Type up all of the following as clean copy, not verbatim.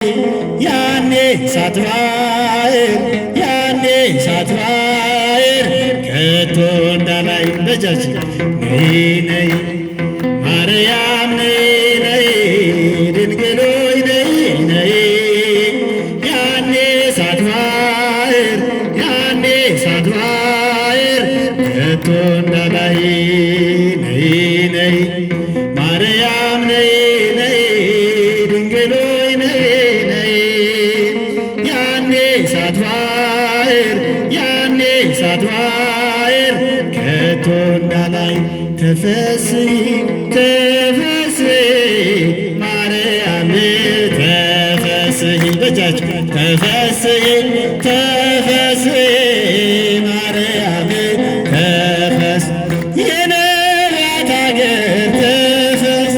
ያኔ እሳት ባሕር፣ ያኔ እሳት ባሕር ከቶ እንዳላይ በጃችን። ነይ ነይ ማርያም፣ ነይ ነይ ድንግል ሆይ፣ ነይ ነይ። ያኔ እሳት ባሕር፣ ያኔ እሳት ባሕር ከቶ እንዳላይ። ነይ ነይ ማርያም፣ ነይ ነይ ድንግል ሆይ፣ ነይ ነይ። ያኔ እሳት ባሕር፣ ያኔ እሳት ባሕር ከቶ እንዳላይ። ተፈስሒ፣ ተፈስሒ ማርያም ተፈስሒ፣ በጃችሁ። ተፈስሒ፣ ተፈስሒ ማርያም ተፈስ፣ የነቢያት አገር ተፈስ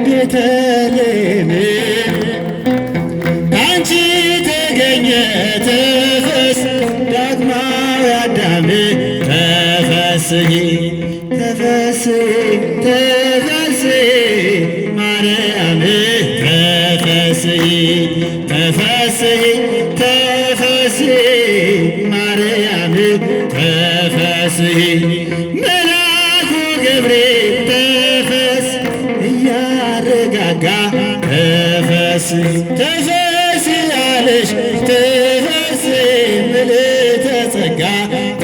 ቤተልሔም፣ ካንቺ ተገኘ ተፈስ ዳግማዊ አዳም። ተፈስሒ፣ ተፈስሒ፣ ተፈስሒ ማርያም ተፈስሒ፣ ተፈስሒ፣ ተፈስሒ ማርያም ተፈስሒ። መልአኩ ገብርኤል ተፈስ እያረጋጋ፣ ተፈስሒ፣ ተፈስሒ አለሽ፣ ተፈስሒ ምልዕተ ጸጋ።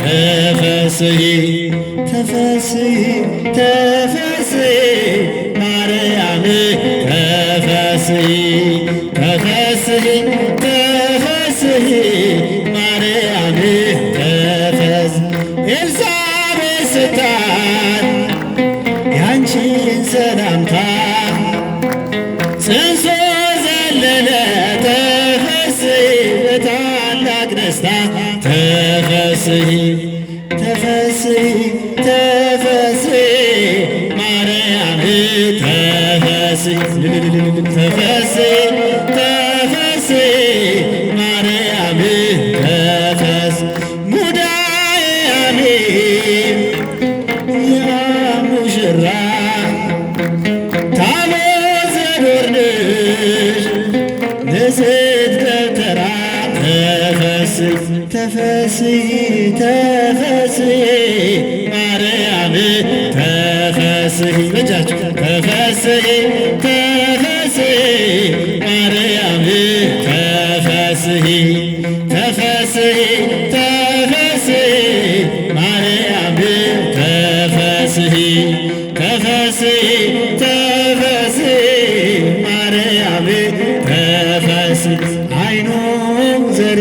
ተፈስሒ፣ ተፈስሒ፣ ተፈስሒ ማርያም ተፈስሒ፣ ተፈስሒ፣ ተፈስሒ ማርያም ተፈስ። ኤልሳቤጥ ስታይ ያንቺን ሰላምታ ጽንሱ ዘለለ፣ ተፈስሒ በታላቅ ደስታ። ተፈስሒ፣ ተፈስሒ፣ ተፈስሒ ማርያም ተፈስሒ፣ ተፈስሒ፣ ተፈስሒ ማርያም ተፈስ። ሙዳየ አሚን የሙሽራ ታቦት ዘዶርንሽ ንጽሕት ደብተራ። ተፈስሒ፣ ተፈስሒ፣ ተፈስሒ ማርያም ተፈስሒ፣ በጃችሁ። ተፈስሒ፣ ተፈስሒ ማርያም ተፈስሒ፣ ተፈስሒ፣ ተፈስሒ ማርያም ተፈስሒ፣ ተፈስሒ፣ ተፈስሒ ማርያም ተፈስሒ። አይኑ ዘር